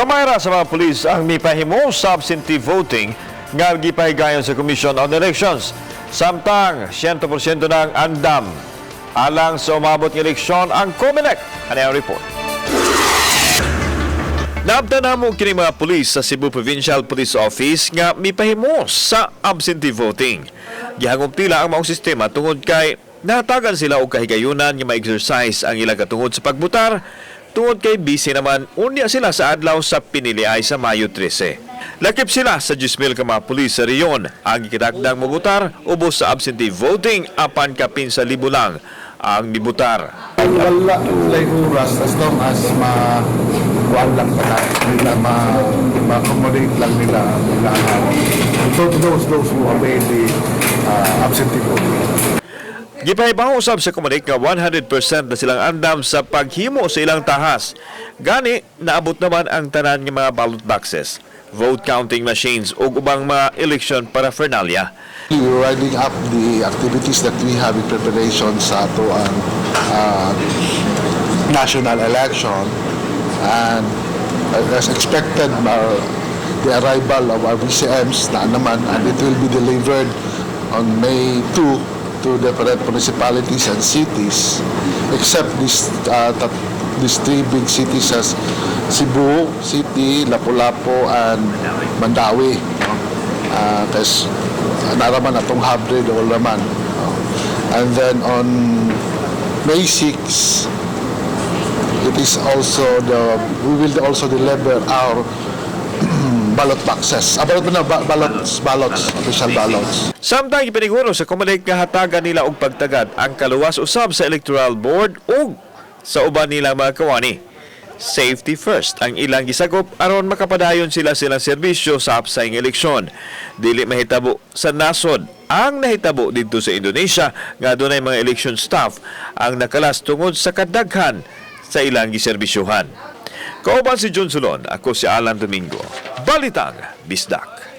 Gamay ra sa mga pulis ang mipahimo sa absentee voting nga gipahigayon sa Commission on Elections. Samtang 100% ng andam alang sa umabot ng eleksyon ang COMELEC. Ano ang report? Naabtan namo kini mga pulis sa Cebu Provincial Police Office nga mipahimo sa absentee voting. Gihangop nila ang maong sistema tungod kay nahatagan sila og kahigayunan nga ma-exercise ang ilang katungod sa pagbutar tungod kay busy naman unya sila sa adlaw sa piniliay sa Mayo 13. Lakip sila sa 10,000 ka mga pulis sa rehiyon ang gikitakdang mobutar ubos sa absentee voting, apan kapin sa libo lang ang mibutar. Wala lay oras as long as ma kuan lang pala nila, ma ma-accommodate lang nila nila those who avail the absentee voting. Gipahibaw usab sa COMELEC nga 100% na silang andam sa paghimo sa ilang tahas. Gani, naabot naman ang tanan nga mga ballot boxes, vote counting machines ug ubang mga election paraphernalia. We're winding up the activities that we have in preparation sa ato ang national election and as expected, the arrival of our VCMs na naman and it will be delivered on May 2 to different municipalities and cities except these three big cities as Cebu City, Lapu-Lapu and Mandaue, no? Kasi naa ra man atong hub diri naman. No? And then on May 6, it is also the we will also deliver our ballot boxes. Ah, ballot na ballots, ballots, official ballots. Samtang ipiniguro sa COMELEC nga hatagan nila og pagtagad ang kaluwas usab sa Electoral Board ug sa uban nilang mga kawani. Safety first ang ilang gisagop aron makapadayon sila silang serbisyo sa hapsayng eleksyon. Dili mahitabo sa nasod ang nahitabo didto sa Indonesia nga dunay mga election staff ang nakalas tungod sa kadaghan sa ilang giserbisyuhan. Kauban si John Solon, ako si Alan Domingo. Balitang Bisdak.